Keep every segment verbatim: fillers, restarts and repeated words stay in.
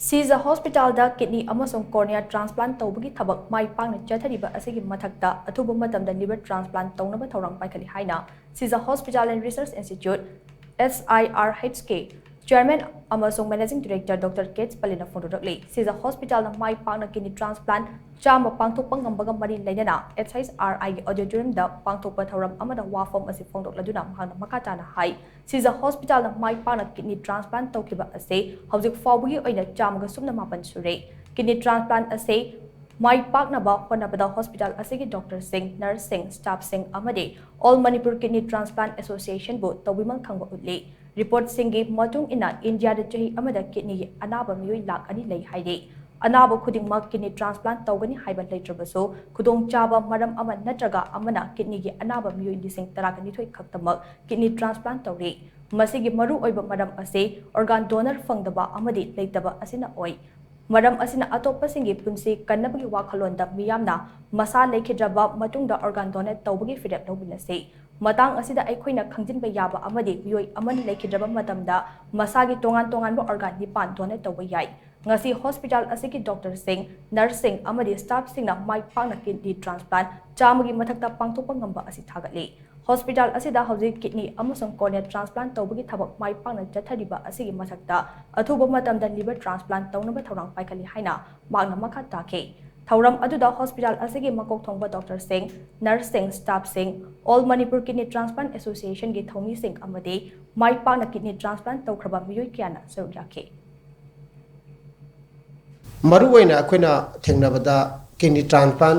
ꯁꯤꯖ ꯍꯣꯁꯄꯤꯇꯥꯜꯗ ꯀꯤꯗꯅꯤ ꯑꯃꯁꯨꯡ cornea transplant ꯇꯧꯕꯒꯤ ꯊꯕꯛ ꯃꯥꯏ ꯄꯥꯛꯅ ꯆꯠꯊꯔꯤꯕ ꯑꯁꯤꯒꯤ ꯃꯊꯛꯇ ꯑꯊꯨꯕ ꯃꯇꯝꯗ ꯂꯤꯚꯔ ꯇ꯭ꯔꯥꯟꯁꯄ꯭ꯂꯥꯟ ꯇꯧꯅꯕ ꯊꯧꯔꯥꯡ ꯄꯥꯏꯈꯠꯂꯤ ꯍꯥꯏꯅ Sija Hospital and Research Institute, S I R H K, Chairman ꯑꯃꯁꯨꯡ Managing Director Doctor K H Palina ꯐꯣꯡꯗꯣꯔꯛꯂꯤ꯫ ꯁꯤꯖ ꯍꯣꯁꯄꯤꯇꯥꯜꯅ ꯃꯥꯏ ꯄꯥꯛꯅ ꯀꯤꯗꯅꯤ ꯇ꯭ꯔꯥꯟꯁꯄ꯭ꯂꯥꯟ ꯆꯥꯝꯃ ꯄꯥꯡꯊꯣꯛꯄ ꯉꯝꯕꯒ ꯃꯔꯤ ꯂꯩꯅꯅ S H R I ꯒꯤ auditorium ꯗ ꯄꯥꯡꯊꯣꯛꯄ ꯊꯧꯔꯝ ꯑꯃꯗ ꯋꯥꯐꯝ ꯑꯁꯤ ꯐꯣꯡꯗꯣꯛꯂꯗꯨꯅ ꯃꯍꯥꯛꯅ ꯃꯈꯥ ꯇꯥꯅ ꯍꯥꯏ, ꯁꯤꯖ ꯍꯣꯁꯄꯤꯇꯥꯜꯅ ꯃꯥꯏ ꯄꯥꯛꯅ ꯀꯤꯗꯅꯤ ꯇ꯭ꯔꯥꯟꯁꯄ꯭ꯂꯥꯟ ꯇꯧꯈꯤꯕ ꯑꯁꯤ ꯍꯧꯖꯤꯛ ꯐꯥꯎꯕꯒꯤ ꯑꯣꯏꯅ ꯆꯥꯝꯃꯒ ꯁꯨꯞꯅ ꯃꯥꯄꯟ ꯁꯨꯔꯦ꯫ ꯀꯤꯗꯅꯤ ꯇ꯭ꯔꯥꯟꯁꯄ꯭ꯂꯥꯟ ꯑꯁꯤ ꯃꯥꯏ ꯄꯥꯛꯅꯕ ꯍꯣꯠꯅꯕꯗ ꯍꯣꯁꯄꯤꯇꯥꯜ ꯑꯁꯤꯒꯤ ꯗꯣꯛꯇꯔꯁꯤꯡ, ꯅꯔꯁꯁꯤꯡ, ꯁ꯭ꯇꯥꯐꯁꯤꯡ ꯑꯃꯗꯤ All Manipur Kidney Transplant Association ꯕꯨ ꯇꯧꯕꯤꯃꯜ ꯈꯪꯕ ꯎꯠꯂꯤ꯫ ꯔꯤꯄꯣꯔꯠꯁꯤꯡꯒꯤ ꯃꯇꯨꯡ ꯏꯟꯅ ꯏꯟꯗꯤꯌꯥꯗ ꯆꯍꯤ ꯑꯃꯗ ꯀꯤꯗꯅꯤꯒꯤ ꯑꯅꯥꯕ ꯃꯤꯑꯣꯏ ꯂꯥꯈ ꯑꯅꯤ ꯂꯩ ꯍꯥꯏꯔꯤ꯫ ꯑꯅꯥꯕ ꯈꯨꯗꯤꯡꯃꯛ ꯀꯤꯗꯅꯤ ꯇ꯭ꯔꯥꯟꯁꯄ꯭ꯂꯥꯟ ꯇꯧꯒꯅꯤ ꯍꯥꯏꯕ ꯂꯩꯇ꯭ꯔꯕꯁꯨ, ꯈꯨꯗꯣꯡꯆꯥꯕ ꯃꯔꯝ ꯑꯃ ꯅꯠꯇ꯭ꯔꯒ ꯑꯃꯅ ꯀꯤꯗꯅꯤꯒꯤ ꯑꯅꯥꯕ ꯃꯤꯑꯣꯏ ꯂꯤꯁꯤꯡ ꯇꯔꯥꯒ ꯅꯤꯊꯣꯏ ꯈꯛꯇꯃꯛ ꯀꯤꯗꯅꯤ ꯇ꯭ꯔꯥꯟꯁꯄ꯭ꯂꯥꯟ ꯇꯧꯔꯤ꯫ ꯃꯁꯤꯒꯤ ꯃꯔꯨꯑꯣꯏꯕ ꯃꯔꯝ ꯑꯁꯤ ꯑꯣꯔꯒꯥꯟ ꯗꯣꯅꯔ ꯐꯪꯗꯕ ꯑꯃꯗꯤ ꯂꯩꯇꯕ ꯑꯁꯤꯅ ꯑꯣꯏ꯫ ꯃꯔꯝ ꯑꯁꯤꯅ ꯑꯇꯣꯞꯄꯁꯤꯡꯒꯤ ꯄꯨꯟꯁꯤ ꯀꯟꯅꯕꯒꯤ ꯋꯥꯈꯜꯂꯣꯟꯗ ꯃꯤꯌꯥꯝꯅ ꯃꯁꯥ ꯂꯩꯈꯤꯗ꯭ꯔꯕ ꯃꯇꯨꯡꯗ ꯑꯣꯔꯒꯥꯟ ꯗꯣꯅꯦꯠ ꯇꯧꯕꯒꯤ ꯐꯤꯔꯦꯞ ꯂꯧꯃꯤꯟꯅꯁꯤ꯫ ꯃꯇꯥꯡ ꯑꯁꯤꯗ ꯑꯩꯈꯣꯏꯅ ꯈꯪꯖꯤꯟꯕ ꯌꯥꯕ ꯑꯃꯗꯤ ꯃꯤꯑꯣꯏ ꯑꯃꯅ ꯂꯩꯈꯤꯗ꯭ꯔꯕ ꯃꯇꯝꯗ ꯃꯁꯥꯒꯤ ꯇꯣꯉꯥꯟ ꯇꯣꯉꯥꯟꯕ ꯑꯣꯔꯒꯥꯟ ꯅꯤꯄꯥꯟ ꯗꯣꯅꯦꯠ ꯇꯧꯕ ꯌꯥꯏ꯫ ꯉꯁꯤ ꯍꯣꯁꯄꯤꯇꯥꯜ ꯑꯁꯤꯒꯤ ꯗꯣꯛꯇꯔꯁꯤꯡ, ꯅꯔꯁꯁꯤꯡ ꯑꯃꯗꯤ ꯁ꯭ꯇꯥꯐꯁꯤꯡꯅ ꯃꯥꯏ ꯄꯥꯛꯅ ꯀꯤꯗꯅꯤ ꯇ꯭ꯔꯥꯟꯁꯄ꯭ꯂꯥꯟ ꯆꯥꯝꯃꯒꯤ ꯃꯊꯛꯇ ꯄꯥꯡꯊꯣꯛꯄ ꯉꯝꯕ ꯑꯁꯤ ꯊꯥꯒꯠꯂꯤ꯫ ꯍꯣꯁꯄꯤꯇꯥꯜ ꯑꯁꯤꯗ ꯍꯧꯖꯤꯛ ꯀꯤꯗꯅꯤ ꯑꯃꯁꯨꯡ ꯀꯣꯔꯅꯤꯌꯥ ꯇ꯭ꯔꯥꯟꯁꯄ꯭ꯂꯥꯟ ꯇꯧꯕꯒꯤ ꯊꯕꯛ ꯃꯥꯏ ꯄꯥꯛꯅ ꯆꯠꯊꯔꯤꯕ ꯑꯁꯤꯒꯤ ꯃꯊꯛꯇ ꯑꯊꯨꯕ ꯃꯇꯝꯗ ꯂꯤꯚꯔ ꯇ꯭ꯔꯥꯟꯁꯄ꯭ꯂꯥꯟ ꯇꯧꯅꯕ ꯊꯧꯔꯥꯡ ꯄꯥꯏꯈꯠꯂꯤ ꯍꯥꯏꯅ ꯃꯍꯥꯛꯅ ꯃꯈꯥ ꯇꯥꯈꯤ꯫ ꯊꯧꯔꯝ ꯑꯗꯨꯗ ꯍꯣꯁꯄꯤꯇꯥꯜ ꯑꯁꯤꯒꯤ ꯃꯀꯣꯛ ꯊꯣꯡꯕ ꯗꯣꯛꯇꯔꯁꯤꯡ, ꯅꯔꯁꯁꯤꯡ, ꯁ꯭ꯇꯥꯐꯁꯤꯡ, All Manipur Kidney Transplant Association ꯒꯤ ꯊꯧꯃꯤꯁꯤꯡ ꯑꯃꯗꯤ ꯃꯥꯏ ꯄꯥꯛꯅ ꯀꯤꯗꯅꯤ ꯇ꯭ꯔꯥꯟꯁꯄ꯭ꯂꯥꯟ ꯇꯧꯈ꯭ꯔꯕ ꯃꯤꯑꯣꯏ ꯀꯌꯥꯅ ꯁꯔꯨꯛ ꯌꯥꯈꯤ꯫ ꯃꯔꯨꯑꯣꯏꯅ ꯑꯩꯈꯣꯏꯅ ꯊꯦꯡꯅꯕꯗ ꯀꯤꯗꯅꯤ ꯇ꯭ꯔꯥꯟꯁꯄ꯭ꯂꯥꯟ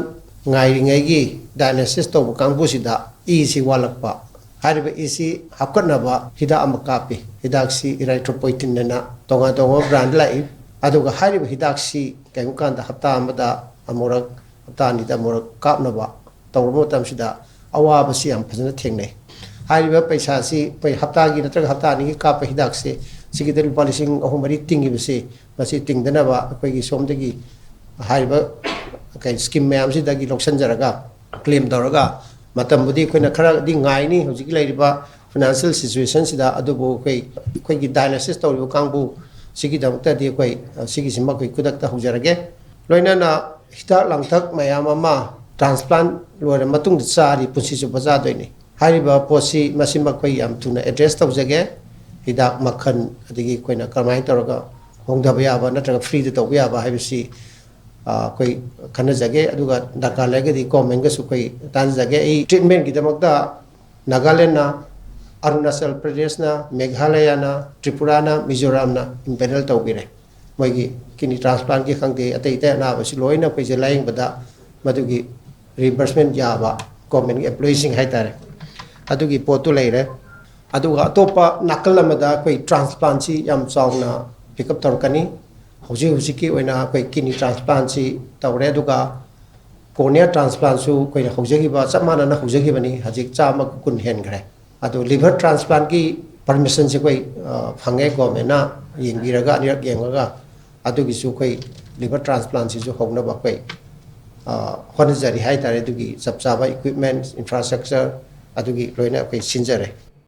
ꯉꯥꯏꯔꯤꯉꯩꯒꯤ ꯗꯥꯏꯂꯥꯏꯁꯤꯁ ꯇꯧꯕ ꯀꯥꯡꯕꯨꯁꯤꯗ ꯏꯁꯤ ꯋꯥꯠꯂꯛꯄ, ꯍꯥꯏꯔꯤꯕ ꯏꯁꯤ ꯍꯥꯞꯀꯠꯅꯕ ꯍꯤꯗꯥꯛ ꯑꯃ ꯀꯥꯞꯄꯤ꯫ ꯍꯤꯗꯥꯛꯁꯤ erythropoietin ꯍꯥꯏꯅ ꯇꯣꯉꯥꯟ ꯇꯣꯉꯥꯟꯕ ꯕ꯭ꯔꯥꯟꯗ ꯂꯥꯛꯏ꯫ ꯑꯗꯨꯒ ꯍꯥꯏꯔꯤꯕ ꯍꯤꯗꯥꯛꯁꯤ ꯀꯔꯤꯒꯨꯝꯕ ꯀꯥꯟꯗ ꯍꯞꯇꯥ ꯑꯃꯗ ꯑꯃꯨꯔꯛ, ꯍꯞꯇꯥ ꯑꯅꯤꯗ ꯑꯃꯨꯔꯛ ꯀꯥꯞꯅꯕ ꯇꯧꯔꯕ ꯃꯇꯝꯁꯤꯗ ꯑꯋꯥꯕꯁꯤ ꯌꯥꯝ ꯐꯖꯅ ꯊꯦꯡꯅꯩ꯫ ꯍꯥꯏꯔꯤꯕ ꯄꯩꯁꯥꯁꯤ ꯑꯩꯈꯣꯏ ꯍꯞꯇꯥꯒꯤ ꯅꯠꯇ꯭ꯔꯒ ꯍꯞꯇꯥ ꯑꯅꯤꯒꯤ ꯀꯥꯞꯄ ꯍꯤꯗꯥꯛꯁꯦ, ꯁꯤꯒꯤꯗ ꯂꯨꯄꯥ ꯂꯤꯁꯤꯡ ꯑꯍꯨꯝ ꯃꯔꯤ ꯇꯤꯡꯉꯤꯕꯁꯤ, ꯃꯁꯤ ꯇꯤꯡꯗꯅꯕ ꯑꯩꯈꯣꯏꯒꯤ ꯁꯣꯝꯗꯒꯤ ꯍꯥꯏꯔꯤꯕ ꯀꯩ ꯁ꯭ꯀꯤꯝ ꯃꯌꯥꯝꯁꯤꯗꯒꯤ ꯂꯧꯁꯤꯟꯖꯔꯒ, ꯀ꯭ꯂꯦꯝ ꯇꯧꯔꯒ, ꯃꯇꯝꯕꯨꯗꯤ ꯑꯩꯈꯣꯏꯅ ꯈꯔꯗꯤ ꯉꯥꯏꯅꯤ ꯍꯧꯖꯤꯛꯀꯤ ꯂꯩꯔꯤꯕ ꯐꯥꯏꯅꯥꯟꯁꯤꯌꯦꯜ ꯁꯤꯆꯨꯋꯦꯁꯟꯁꯤꯗ, ꯑꯗꯨꯕꯨ ꯑꯩꯈꯣꯏ, ꯑꯩꯈꯣꯏꯒꯤ ꯗꯥꯏꯂꯥꯏꯁꯤꯁ ꯇꯧꯔꯤꯕ ꯀꯥꯡꯕꯨ ꯁꯤꯒꯤꯗꯃꯛꯇꯗꯤ ꯑꯩꯈꯣꯏ, ꯑ, ꯁꯤꯒꯤꯁꯤꯃ ꯑꯩꯈꯣꯏ ꯈꯨꯗꯛꯇ ꯍꯧꯖꯔꯒꯦ꯫ ꯂꯣꯏꯅꯅ ꯍꯤꯗꯥꯛ ꯂꯥꯡꯊꯛ ꯃꯌꯥꯝ ꯑꯃ ꯇ꯭ꯔꯥꯟꯁꯄ꯭ꯂꯥꯟ ꯂꯣꯏꯔ ꯃꯇꯨꯡꯗ ꯆꯥꯔꯤ, ꯄꯨꯟꯁꯤ ꯆꯨꯞꯄ ꯆꯥꯗꯣꯏꯅꯤ꯫ ꯍꯥꯏꯔꯤꯕ ꯄꯣꯠꯁꯤ ꯃꯁꯤꯃ ꯑꯩꯈꯣꯏ ꯌꯥꯝ ꯊꯨꯅ ꯑꯦꯗ꯭ꯔꯦꯁ ꯇꯧꯖꯒꯦ꯫ ꯍꯤꯗꯥꯛ ꯃꯈꯜ, ꯑꯗꯒꯤ ꯑꯩꯈꯣꯏꯅ ꯀꯔꯝꯍꯥꯏꯅ ꯇꯧꯔꯒ ꯍꯣꯡꯊꯕ ꯌꯥꯕ ꯅꯠꯇ꯭ꯔꯒ ꯐ꯭ꯔꯤꯗ ꯇꯧꯕ ꯌꯥꯕ ꯍꯥꯏꯕꯁꯤ, ꯑ, ꯑꯩꯈꯣꯏ ꯈꯟꯅꯖꯒꯦ꯫ ꯑꯗꯨꯒ ꯗꯔꯀꯥꯔ ꯂꯩꯔꯒꯗꯤ ꯒꯣꯔꯃꯦꯟꯒꯁꯨ ꯑꯩꯈꯣꯏ ꯇꯥꯟꯅꯖꯒꯦ꯫ ꯑꯩ ꯇ꯭ꯔꯤꯠꯃꯦꯟꯒꯤꯗꯃꯛꯇ ꯅꯥꯒꯥꯂꯦꯟꯅ, ꯑꯔꯨꯅꯥꯆꯜ ꯄ꯭ꯔꯗꯦꯁꯅ, ꯃꯦꯘꯥꯂꯌꯥꯅ, ꯇ꯭ꯔꯤꯄꯨꯔꯥꯅ, ꯃꯤꯖꯣꯔꯥꯝꯅ ꯏꯝꯄꯦꯅꯦꯜ ꯇꯧꯕꯤꯔꯦ꯫ ꯃꯣꯏꯒꯤ ꯀꯤꯗꯅꯤ ꯇ꯭ꯔꯥꯟꯁꯄ꯭ꯂꯥꯟꯒꯤ ꯈꯪꯗꯦ, ꯑꯇꯩ ꯑꯇꯩ ꯑꯅꯥꯕꯁꯤ ꯂꯣꯏꯅ ꯑꯩꯈꯣꯏꯁꯦ ꯂꯥꯌꯦꯡꯕꯗ ꯃꯗꯨꯒꯤ ꯔꯤꯏꯝꯕꯔꯁꯃꯦꯟ ꯌꯥꯕ ꯒꯣꯔꯃꯦꯟꯒꯤ ꯑꯦꯝꯄ꯭ꯂꯣꯌꯤꯁꯤꯡ ꯍꯥꯏꯇꯥꯔꯦ, ꯑꯗꯨꯒꯤ ꯄꯣꯠꯇꯨ ꯂꯩꯔꯦ꯫ ꯑꯗꯨꯒ ꯑꯇꯣꯞꯄ ꯅꯥꯀꯜ ꯑꯃꯗ ꯑꯩꯈꯣꯏ ꯇ꯭ꯔꯥꯟꯁꯄ꯭ꯂꯥꯟꯁꯤ ꯌꯥꯝ ꯆꯥꯎꯅ ꯄꯤꯛꯑꯞ ꯇꯧꯔꯛꯀꯅꯤ꯫ ꯍꯧꯖꯤꯛ ꯍꯧꯖꯤꯛꯀꯤ ꯑꯣꯏꯅ ꯑꯩꯈꯣꯏ ꯀꯤꯗꯅꯤ ꯇ꯭ꯔꯥꯟꯁꯄ꯭ꯂꯥꯟꯁꯤ ꯇꯧꯔꯦ, ꯑꯗꯨꯒ ꯀꯣꯔꯅꯤꯌꯥ ꯇ꯭ꯔꯥꯟꯁꯄ꯭ꯂꯥꯟꯁꯨ ꯑꯩꯈꯣꯏꯅ ꯍꯧꯖꯈꯤꯕ, ꯆꯞ ꯃꯥꯟꯅꯅ ꯍꯧꯖꯈꯤꯕꯅꯤ, ꯍꯧꯖꯤꯛ ꯆꯥꯝꯃ ꯀꯨꯟ ꯍꯦꯟꯈ꯭ꯔꯦ꯫ ꯑꯗꯣ ꯂꯤꯚꯔ ꯇ꯭ꯔꯥꯟꯁꯄ꯭ꯂꯥꯟꯒꯤ ꯄꯔꯃꯤꯁꯟꯁꯦ ꯑꯩꯈꯣꯏ, ꯑ, ꯐꯪꯉꯦ, ꯒꯣꯔꯃꯦꯟꯅ ꯌꯦꯡꯕꯤꯔꯒ, ꯑꯅꯤꯔꯛ ꯌꯦꯡꯉꯒ, ꯑꯗꯨꯒꯤꯁꯨ ꯑꯩꯈꯣꯏ ꯂꯤꯚꯔ ꯇ꯭ꯔꯥꯟꯁꯄ꯭ꯂꯥꯟꯁꯤꯁꯨ ꯍꯧꯅꯕ ꯑꯩꯈꯣꯏ, ꯑ, ꯍꯣꯠꯅꯖꯔꯤ ꯍꯥꯏꯇꯥꯔꯦ꯫ ꯑꯗꯨꯒꯤ ꯆꯞ ꯆꯥꯕ ꯏꯀ꯭ꯋꯤꯞꯃꯦꯟ, ꯏꯟꯐ꯭ꯔꯥꯁ꯭ꯇ꯭ꯔꯛꯆꯔ, ꯑꯗꯨꯒꯤ ꯂꯣꯏꯅ ꯑꯩꯈꯣꯏ ꯁꯤꯟꯖꯔꯦ꯫